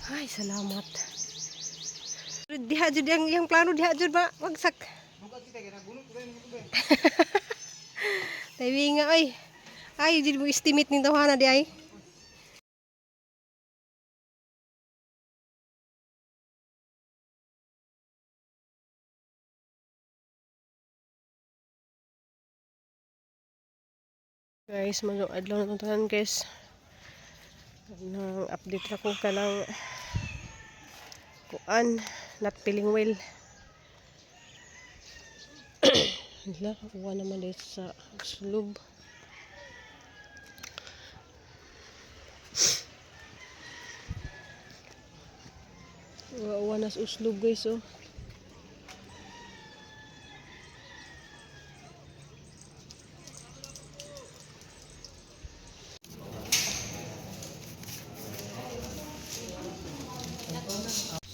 Ay, salamat. Diha jud ang iyang plano diha jud ba wagsak. Tabi nga ay. Ay, jud mo estimate ning tawhana di ay. Guys, mag adlaw na tanan, guys. Nang update ra ko kanang kuan, not feeling well. Hala, kuha naman dito sa sulub. Uwa na sa uslob, guys, oh.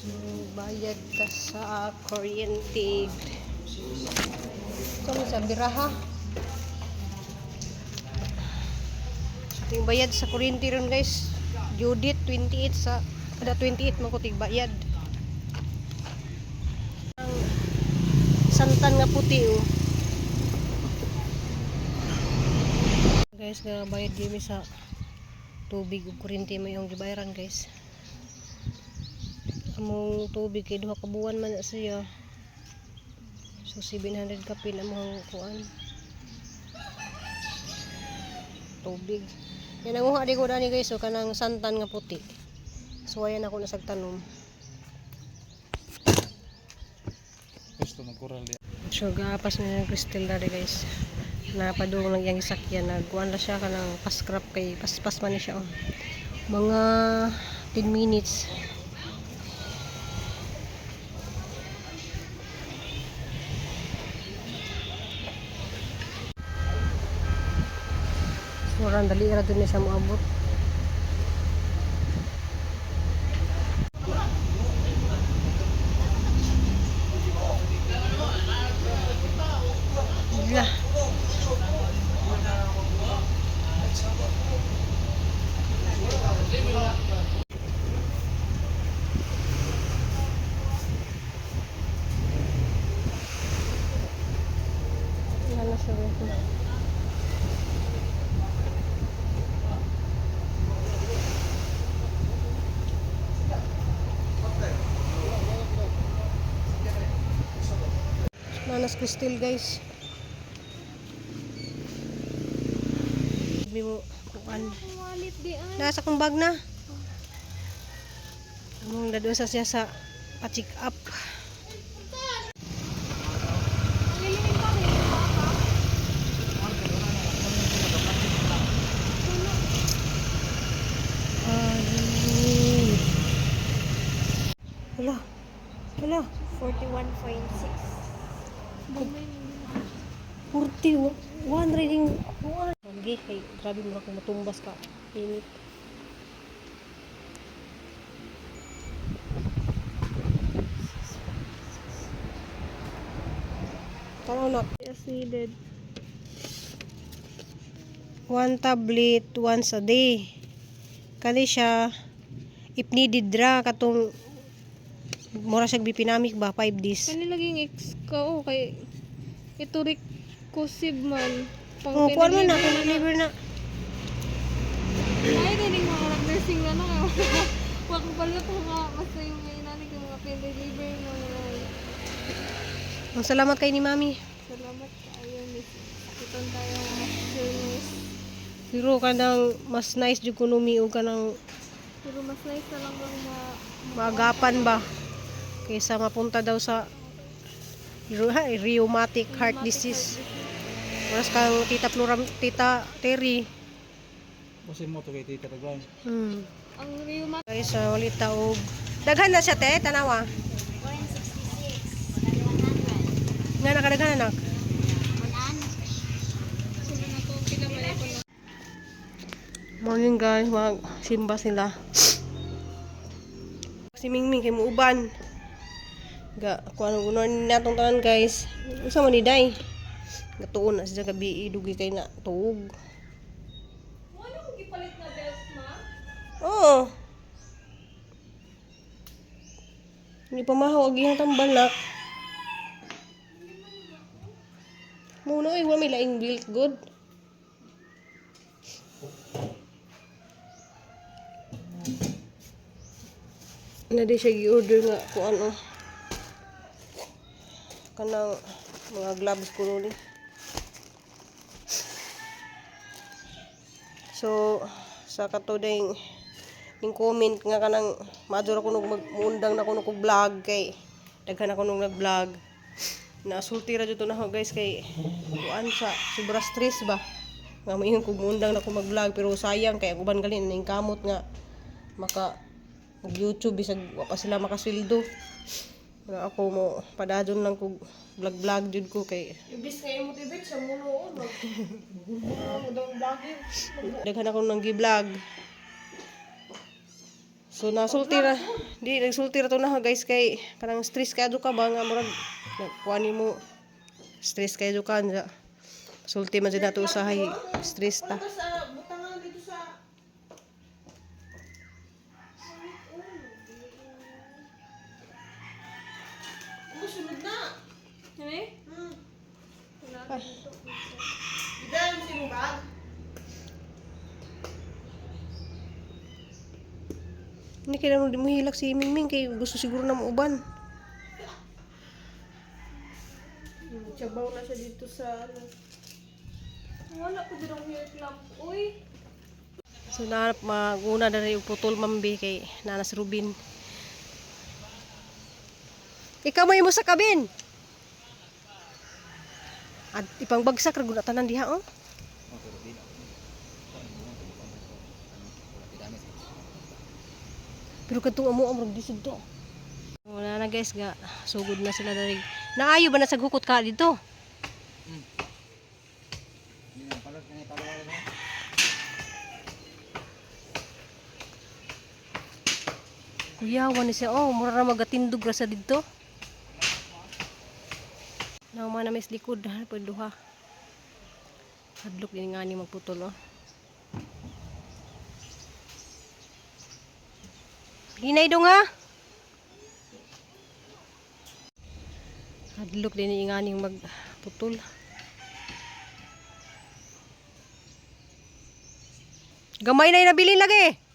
So, bayad ta sa kuryente. Ito sa biraha. So, yung bayad sa kuryente ron, guys. Judith, 28 sa kada 28 man ko tig bayad. Ang santan nga puti, oh. Guys, nga bayad gyud mi sa tubig ug kuryente may yung gibayaran, guys. Among tubig kay duha ka buwan man na siya. So 700 kapin among kuan. Tubig. Yan ang uha di ko dani, guys, so kanang santan nga puti. So ayan ako na tanom. Gusto magkural di. So gaapas na yung Crystal dali, guys. Napadung lang iyang sakyan, nagkuan ra siya kanang pascrap kay paspas man ni siya, oh. Mga 10 minutes. Sobrang dali ra dun niya siya moabot. Lah. Wala na siya dito. Nanas Crystal, guys. Sabi mo, kuan. Wallet di ay. Nasa kong bag na. Among dadosa siya sa pa-check up. Ay. Hala. Hala. 41.6. 41 reading. Lagi kay grabe mo akong matumbas ka. Init. Tanaw na. As needed. One tablet once a day. Kani siya if needed ra katong mura siya bipinamik ba 5 days. Kani laging ex ko, oh, kay iturik kusib man. Pang Oh, kuan mo na, pinalibre. deliver na. Ay, dining mga nursing na no. Wa ko pala ko nga basta yung may nani kay mga pin-deliver mo na. Ang salamat kay ni Mami. Salamat kaayo, miss. Sakiton tayo mga miss. Pero kanang mas nice jud kuno mi og kanang Pero mas nice na lang ang ma maagapan ba kaysa mapunta daw sa rheumatic heart disease. Oras kang Tita Flora, Tita Terry. Kasi mo to kay Tita Tagwan. Ang rheumatic Guys, so, ulit og daghan na siya, te, tanawa. 166, Nga nakadaghan anak. sila na to pinamalay ko na. Morning, guys, mag simba sila. Si Mingming kay muuban. Ga kuan gunon natong tanan, guys. Unsa man ni day? Gatuon na siya gabi, dugi kay na tuog. Wala ko gipalit na belt, ma. Oo. Hindi pa mahaw ag iyang tambal nak. Muna oy, wa may laing built good. Na di siya gi-order nga kung ano. Kanang mga gloves ko ni. So, sa katuding ning comment nga kanang maadto ra ko nog magmuundang na ko nog vlog kay daghan ako nung nag-vlog. Nasulti ra jud to nako, guys, kay kuan sa sobra stress ba. Nga moingon kog muundang na ko mag-vlog, pero sayang kay ang uban gali ning kamot nga maka mag YouTube bisag wa pa sila makasweldo. Wala ako mo padadon lang kog vlog vlog jud ko kay Ibis nga i-motivate sa muno oh. Mag vlogging. Daghan ako nang gi-vlog. So nasulti ra, di nagsulti ra to na guys kay kanang stress kaayo ka ba nga murag kuan nimo stress kayo ka nya. Sulti man jud nato usahay stress ta. Sa butangan dito sa. Ano sunod na? Ano? Ay. Idan si bag. Hindi kailangan di mo hilak si Mingming kay gusto siguro na mauban. Tsabaw na siya dito sa ano. Wala ko din ang hair clamp. Uy. So na maguna na rin putol mambi kay Nana si Rubin. Ikaw mo imo sa kabin. At ipangbagsak ra gud tanan diha oh. Oh, pero di na. Pero kadtong amo amrog disud to. Wala na guys ga sugod na sila diri. Naayo ba na sa hukot ka dito? Hindi na palot kani palot na. Kuyawan ni siya oh, mura ra magatindog ra sa didto. Nauma na mis likod ha, pud duha. Hadlok din nga ni magputol oh. Hinay dong ha. Hadlok din ni nga ni magputol. Gamay na nabilin lagi.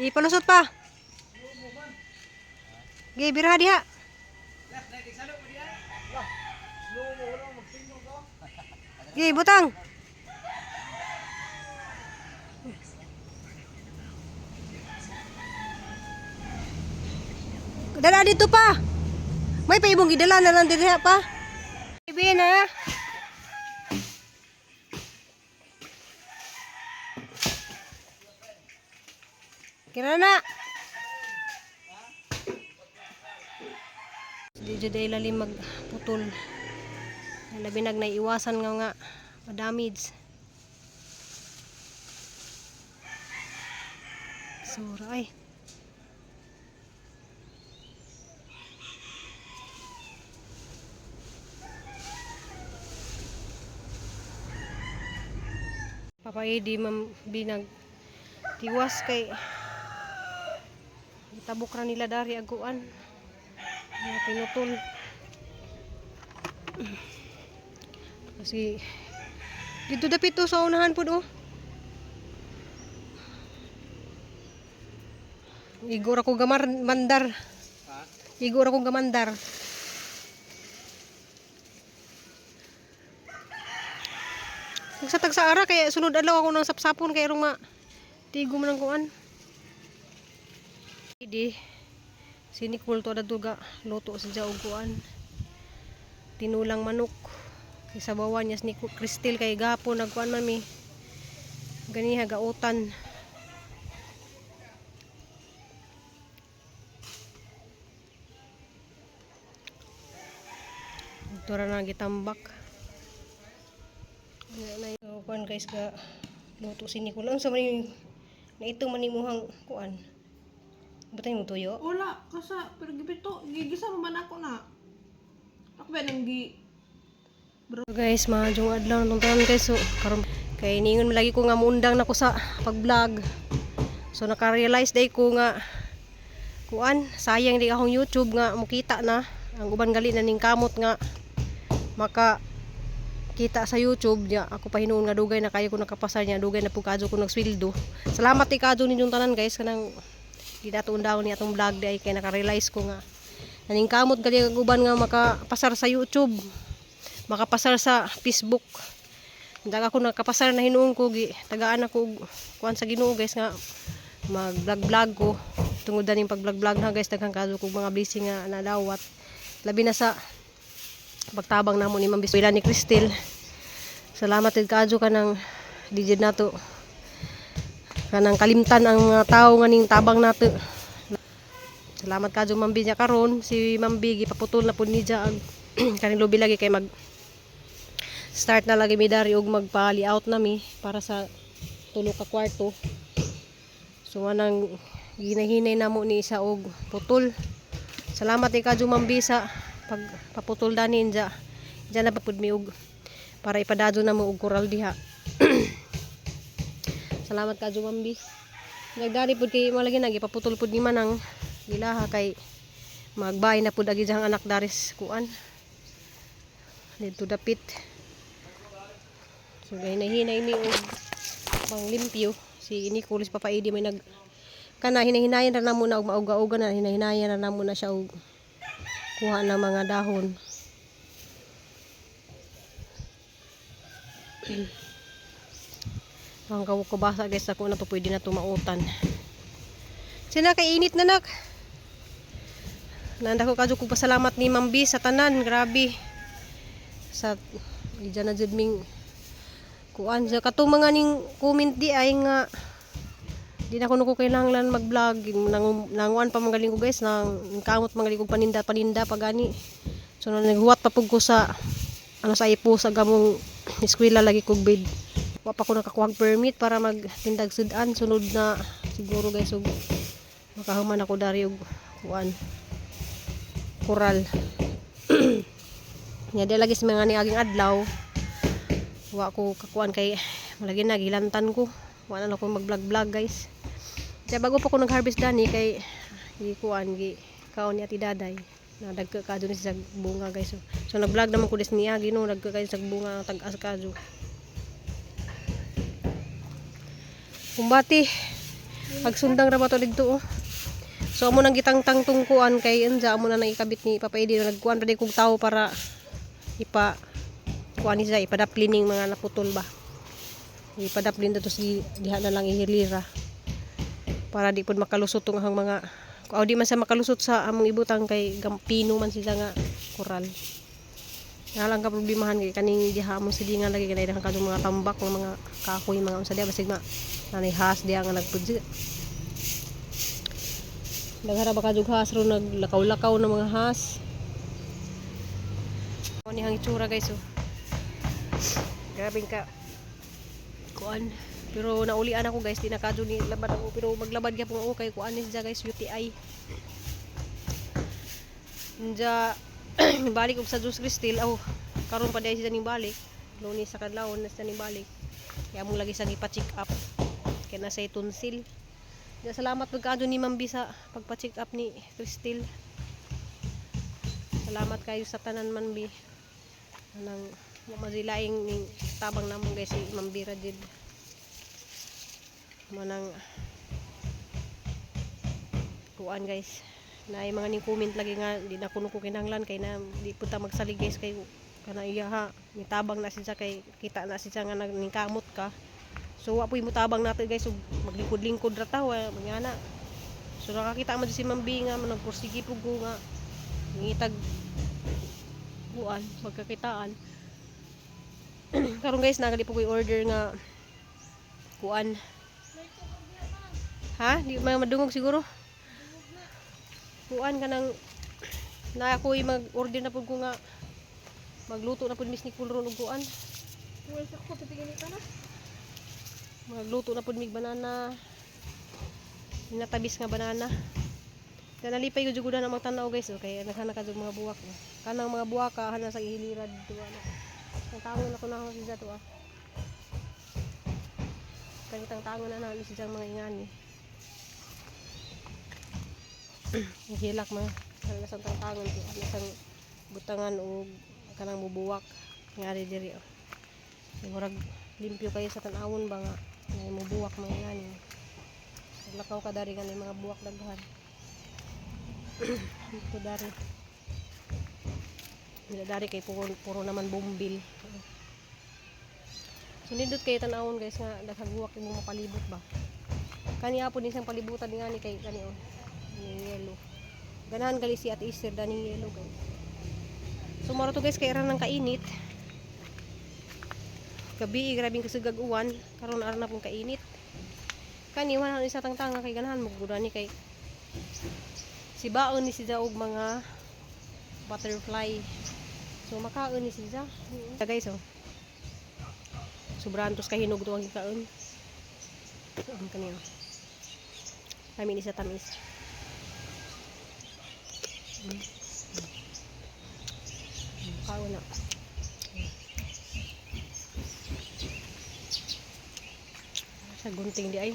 Ipalusot pa. Gay, biraha diha. Gay, butang. Dala dito pa. May paibong gidala na lang diha pa. Ibin ha. Kira na. Di jud ay lalim magputol. Labi nag naiiwasan nga nga madamage. Sura ay. Papa Edi, ma'am binag tiwas kay tabok ra nila dari aguan. Mga pinutol. Kasi dito dapit to sa unahan pud oh. Igo ra ko gamar mandar. Ha? Igo ra ko gamandar. Sa tag sa ara kaya sunod adlaw ako ng sapsapon kay rong ma tigo man ang kuan. Idi sinikul to adto ga luto sa og kuan. Tinulang manok. Isabawan niya ni Cristel kay gapon nagkuan man mi. Ganiha gautan. Dora na gitambak. Ano na yung kuan guys ga luto si Nicole. Unsa man yung naito man imuhang kuan? Butay mo tuyo. Wala, kasa, pero gipito, gigisa mo man ako na. Ako ba nang gi. Bro guys, maadjong adlaw na tanan guys. So karon kay ningon lagi ko nga muundang nako sa pag-vlog. So naka-realize day ko nga kuan, sayang di akong YouTube nga mukita na ang uban gali na ning kamot nga maka kita sa YouTube niya. Ako pa hinuon nga dugay na kayo ko nakapasar niya, dugay na pud kadyo ko nagsweldo. Salamat ti kadyo ninyong tanan guys, kanang di nato undawon ni atong vlog di ay kay naka-realize ko nga naningkamot gali ang uban nga makapasar sa YouTube, makapasar sa Facebook. Daga ako nakapasar na hinuon ko, gi tagaan ako og kuan sa Ginoo guys nga mag vlog vlog ko. Tungod ning pag vlog vlog na guys, daghang kadyo kog mga blessing nga nadawat, labi na sa pagtabang namo ni Ma'am Biswila ni Cristel. Salamat id kadyo kanang di jud nato kanang kalimtan ang mga tao nga ning tabang nato. Salamat kadyo Ma'am Bi niya. Karon si Ma'am Bi gipaputol na pud niya ang kaning lubi lagi kay mag start na lagi mi dari og magpa-layout na mi para sa tulo ka kwarto. So anang ginahinay namo ni isa og putol. Salamat kay kadyo Ma'am Bi sa pagpaputol dani niya. Diyan na pa pud mi og para ipadadyo na mo og koral diha. Salamat kadyo Ma'am Bi. Nagdari pud kay malagi na gipaputol pud ni Manang gilaha kay magbay na pud agi diyang anak daris kuan. Dito dapit. So gahinahinay mi og panglimpyo si Nicolas Papaidi may nag kana hinahinayan ra namo na og mauga-uga na hinahinayan ra namo na siya og kuha ng mga dahon. Ang kawok ko basa guys, ako na to pwede na tumautan. Sina kay init na nak. Nanda ko kadyo ko pasalamat ni Ma'am B sa tanan, grabe. Sa diyan na jud ming kuan sa katong mga ning comment di ay nga di na ko nuko kailangan mag-vlog. Nang nanguan pa magaling ko guys, nang kamot magaling ko paninda paninda pa gani. So nang naghuwat pa pug ko sa ano sa ipo sa gamong eskwela lagi kog bid. Wa pa ko nakakuha og permit para magtindag sudan. Sunod na siguro guys og makahuman ako dari og kuan koral. Nya di lagi sa mga niaging adlaw wa ko kakuan kay malagi na gilantan ko. Wa na ako mag vlog vlog guys. Kaya bago pa ko nag-harvest dani kay gi kuan gi kaon ni Ate Daday na dagko ka ni sa bunga guys. So nag-vlog naman ko des niya Ginoo, dagko kayo sa bunga tag-as kadyo. Kumbati agsundang ra ba to didto oh. So amo nang gitangtang tungkuan kay unsa amo na nang ikabit ni Papa Edi na nagkuan pa di kog tawo para ipa kuan ni siya ipadaplining mga naputol ba. Ipadaplin dato si diha na lang ihilira para di pud makalusot tong ang mga aw di man sa makalusot sa among ibutang kay gampino man sila nga koral. Nga lang ka problemahan kay kaning diha among silingan lagi kanay daghan kadtong mga tambak nga mga kahoy mga unsa diha basig ma nanay has diha nga nagpudsi. Daghan ra ba kadtong has ron naglakaw-lakaw na mga has. Mo ni hang itsura guys oh. Grabe ka kuan. Pero naulian ako guys, di na kadyo ni labad ako pero maglabad gyapon ako kay kuan ni siya guys, UTI. Nja balik og sa Diyos Cristel oh, karon pa diay siya ning balik. Lunes sa kadlawon na siya ning balik. Kaya among lagi siyang ipa-check up. Kay na say tonsil. Ja, salamat pud kaadto ni Ma'am B sa pagpa-check up ni Cristel. Salamat kayo sa tanan man B. Anang wa mazilaing ning tabang namon guys si Ma'am B ra jud. Manang kuan guys. Na ay mga ning comment lagi nga di na kuno ko kinahanglan kay na di pud ta magsalig guys kay kana iya ha mitabang na siya kay kita na siya nga nagningkamot ka. So wa po'y mutabang nato guys ug maglingkod-lingkod ra ta wa mangana. So nakakita mo si Ma'am B nga nagpursige pug ko nga ngitag kuan pagkakitaan. Karon guys nagali po ko'y order nga kuan. Ha? Di ma madungog siguro. Kuan ka nang na ako'y mag-order na pud ko nga magluto na pud mis ni ron og kuan. Wala sa ko titingin ka na. Magluto na pud mig banana. Natabis nga banana. Kaya nalipay ko jud na magtan-aw guys, okay, naghanap ka jud mga buwak. Oh. Kanang mga buwak ka hana sa ihilirad duwa na. Tangtangon ako na ako siya to ah. Kani tangtangon na namin siya mga ingani. Ang hilak man. Kana sa tangtangon to. Nasang butangan og kanang bubuwak ngari diri oh. Kay murag limpyo kayo sa tan-awon ba nga nay mubuwak mga ingani. Lakaw ka dari nga nay mga buwak daghan. Dito dari. Dili dari kay puro, puro naman bumbil. So nindot kay tan-awon guys nga daghang buwak imong mapalibot ba. Kani apon ni siyang palibutan nga ni kay kani oh. Ni yellow. Ganahan gali si Ate Esther dani yellow guys. So maro to guys kay ra nang kainit. Gabi grabing kasugag uwan karon ara na pong kainit. Kani wala ni sa tangtanga kay ganahan mo gud ani kay si baon ni siya og mga butterfly. So makaon ni siya. Guys oh. Sobrang tos kahinog to ang gikaon. Ang kaniya. Kami ni sa tamis. Kaon na. Sa gunting di ay.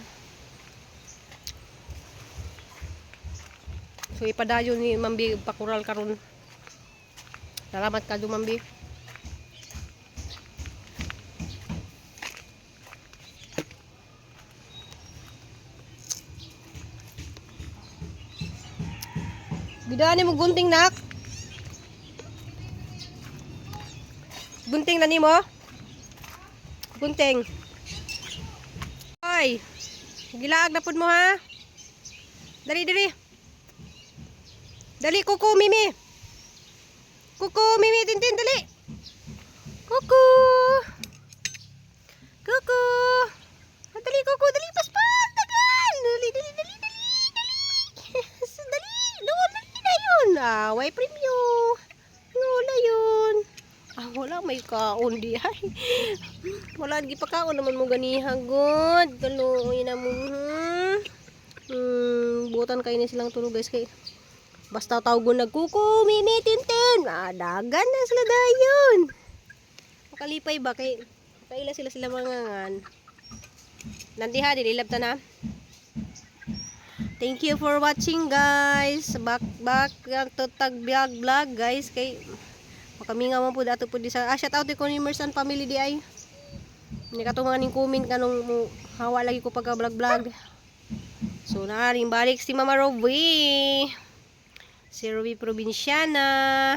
So ipadayon ni Mambi pakural karon. Salamat ka Mambi. Bidani mo gunting nak. Gunting na nimo? Gunting. Ay. Gilaag na pud mo ha. Dali dali. Dali kuku mimi. Kuku mimi tintin dali. Kuku. Kuku. Ah, dali kuku dali paspas tagal. Dali dali dali dali dali. Dali, doon dali na yun. Ah, way premyo. Wala yun. Ah, wala may kaon di ay. Wala gipakaon naman mo ganiha god. Kaluoy na mo. Hmm. Butan kayo ni silang tulog guys kay basta tawgon nagkuko mimi tintin. Ah, dagan na sila dayon. Makalipay ba kay kaila sila sila mangangan. Nandiha dili labta na. Thank you for watching guys. Back back ang tutag vlog vlog guys kay makaminga man pud ato pud di sa ah, shout out ko ni Mersan family di ay. Ni katong mga ning comment kanong mo hawa lagi ko pagka vlog vlog. So naaring balik si Mama Roby. Si Ruby Provinciana.